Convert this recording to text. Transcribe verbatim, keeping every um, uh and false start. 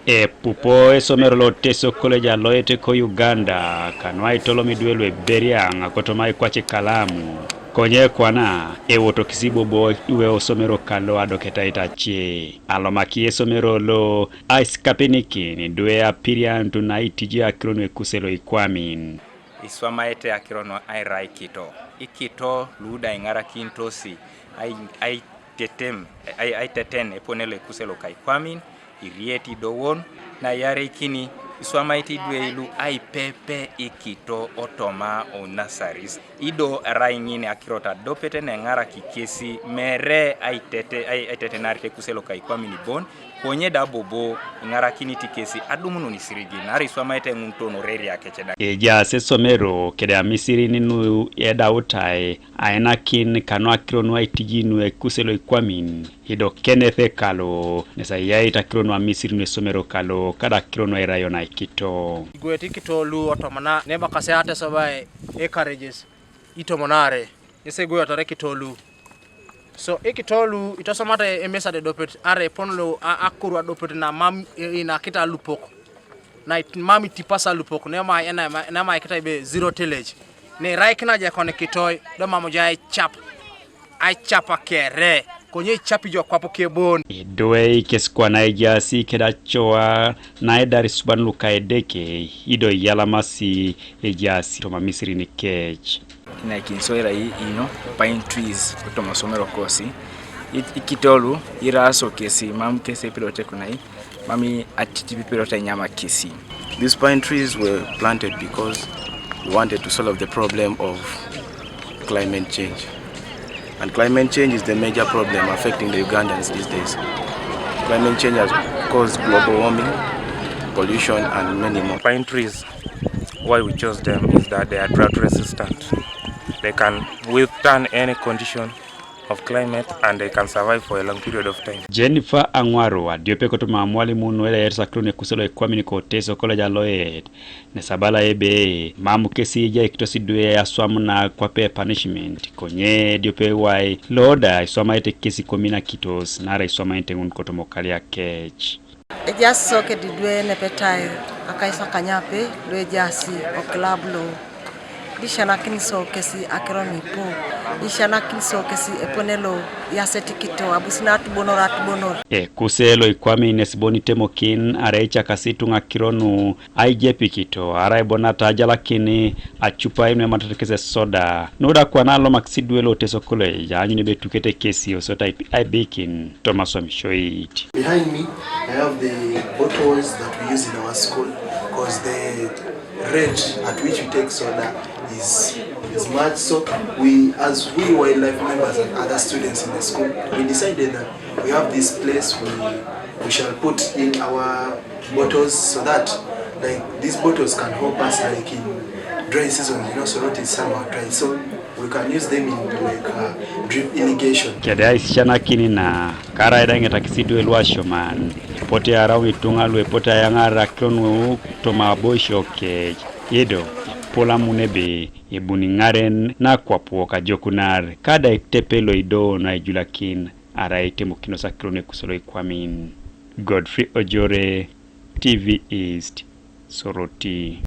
Epupo esomero lo Teso College aloete ko Uganda, kanu aitolom idwe lu eberiaŋ kotoma ikwac kalamu. Konye kwana, ewotokisi bobo idwe osomero kalo adoketait ace. Alomaki esomero lo aisikapinikin idwe apirianut na itiji akiro nu ekuse lo ikwamin. Iswamaete akiro nu airai ikito. Ikito lu da iŋarakinitosi ai, aitetem, ai, aiteten epone lo ekuse loka ikwamin, iriet idowon, na iyareikini iswamaete idwe lu aipepe ikito otoma o nasaris. Ido erai ŋin akirot adopet na eŋaraki kesi mere aitete, ai, aitetenarit ekuse loka ikwamin bon, konye da bobo iŋarakinit kesi adumunun isirigin, naarai iswamaete ŋun tonoreria kece da. Ejaas esomero kede amisirin nu edautai ainakin kanu akiro nu aitiji nu ekuse lo ikwamin, ido kenep ekalo, nes ayait akiro nu amisirin nu esomero kalo, kada akiro nu airayon aikito. Igwet ikito lu otomana nebakasi atesobai encourages itomonare, ese igwetare ikito lu. So ikito lu itosomate emesa dedopet, are epon lo a-, akoru adopet na mam i-, inakita lupok, na it-, mam itipasa lupok, nema, ena, nema ikita ibe zero tillage. Ne iraikina je kon ikitoi, do mam jo aicap, aicap kere, konye icap ijo kwap kebon. Idwe ikesikuan aijaasi keda acoa na edar isuban luka Edeke, ido iyalamasi ejaasi toma amisirin kec. Kinaikin so erai ino pine trees kotoma osomero kosi. It-, ikito lu iraso kesi, mam kesi epilote kunai, mam i atitibi epilote inyama kesi. These pine trees were planted because we wanted to solve the problem of climate change. And climate change is the major problem affecting the Ugandans these days. Climate change has caused global warming, pollution, and many more. Pine trees, why we chose them is that they are drought resistant. They can withstand any condition of climate and they can survive for a long period of time. Jennifer Aŋwaru, adiope kotoma amwalimu nu eyayetos akiro nu ekuse lo ikwamin ko Teso College aloet, nes abala ebe mam kesi ejaikitos idwe aswam na kwape punishment, konye ediope wai lo da iswamaete kesi kominakitos, naarai iswamaete ŋun kotoma okalia kec. Ejaas so kede idwe nepetai akaisakanyape lu ejaas o club lo, isisianakin so kesi akiro nu ipu, isisianakin so kesi epone lo iasete ikito, abus na atubonor, atubonor. Ekuse lo ikwamin nes bon itemokin, arai icakasi ituŋa akiro nu aijep ikito, arai bon atajalakin acupai nu ematat kesi esoda. Nu da kwana alomakis idwe lo Teso College, aanyun ebe etukete kesi osot ai-, aibikin toma aswamisio. Behind me, I have the bottles that we use in our school, 'cause the rate at which we take soda is, is much. So we, as we wildlife members and other students in the school, we decided that we have this place we, we shall put in our bottles so that, like, these bottles can help us, like, in dry season, you know, Soroti is somewhat dry. So we can use them in, like, uh, drip irrigation. Kede aisisianakin na, karaida eŋetakis idwe lu asioman, epote arau ituŋa lu epote ayaŋar akiro nu toma aboisio kec, ido epol amun ebe ebuni ŋaren na akwap wok ajokunar, kada etepe lo ido na aijulakin, arai itemokinos akiro nu ekuse lo ikwamin. Godfrey Ojore, T V East, Soroti.